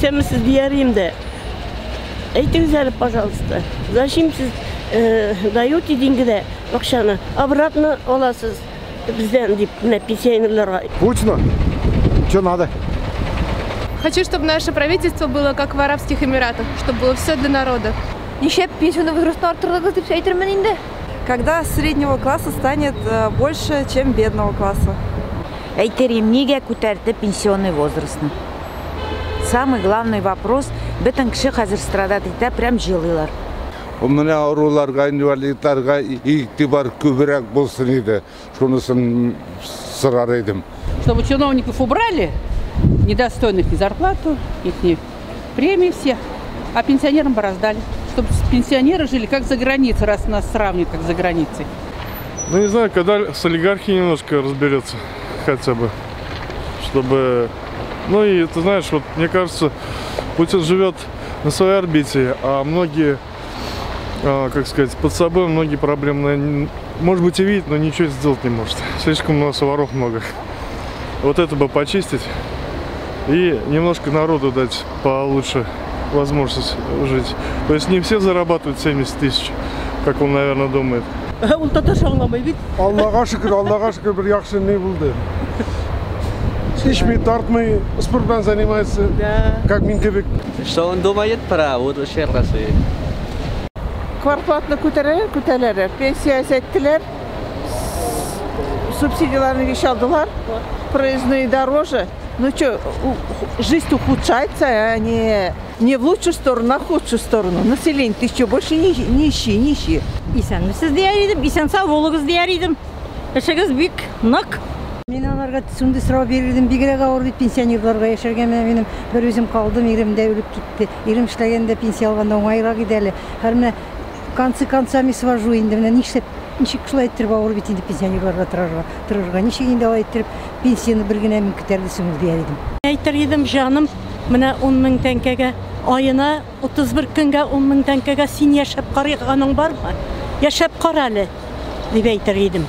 Исәнмесез дияр идем дә. Әйтегез әле, пожалуйста, зачем сез даете деньги дә акчаны, обратно аласыз бездән дип, менә пенсионерларга. Путину? Что надо? Хочу, чтобы наше правительство было как в Арабских Эмиратах, чтобы было все для народа. Нишләп пенсионный возрастны арттырдыгыз дип әйтермен инде. Когда среднего класса станет больше, чем бедного класса. Әйтер идем, нигә күтәрде пенсионный возрастны? Самый главный вопрос, бөтен кеше хәзер страдать итә, прям җылыйлар. Менә авыруларга, инвалидларга игътибар күбрәк булсын иде. Шунысын сорар идем. Чтобы чиновников убрали, недостойных ни зарплату, их ни премии все, а пенсионерам бы раздали. Чтобы пенсионеры жили как за границей, раз нас сравнивают как за границей. Ну, не знаю, когда с олигархией немножко разберется хотя бы, чтобы... Ну и, ты знаешь, вот мне кажется, Путин живет на своей орбите, а многие, как сказать, под собой многие проблемы, может быть, и видит, но ничего сделать не может. Слишком у нас воров много. Вот это бы почистить и немножко народу дать получше возможность жить. То есть не все зарабатывают 70 тысяч, как он, наверное, думает. Ул татарча аңламый бит. Аллага шөкер, Аллага шөкер, бер яхшы ни булды. Эчми, тартмый, спорт белән занимается, как мин кебек. Что он думает про будущее России? Квартплатаны күтәрәләр, күтәрәләр. Пенсия әйттеләр. Субсидияларны еш алдылар. Проездные дороже. Ну что, жизнь ухудшается, а не в лучшую сторону, а в худшую сторону. Население ты еще больше нищие, нищие. Исәнмесез дияр идем, исән-сау булыгыз дияр идем. Эшегез бик нык. Мин аларга шундый сорау бирдем, бигрәк авыр бит пенсионерларга яшәргә. Менә минем бер үзем калдым, ирем дә үлеп китте. Ирем эшләгәндә пенсия алганда уңайрак иде әле. Һәр менә концы концами свожу инде. Менә нишләп, ничек шулай иттереп авыр бит инде пенсионерларга торырга. Ничек инде алай иттереп пенсияне бер генә мин күтәрде соң дияр идем. Әйтер идем, җаным, менә 10 мең тәңкәгә аена 31 көнгә 10 мең тәңкәгә син яшәп караганың бармы? Яшәп кара әле, дип әйтер идем.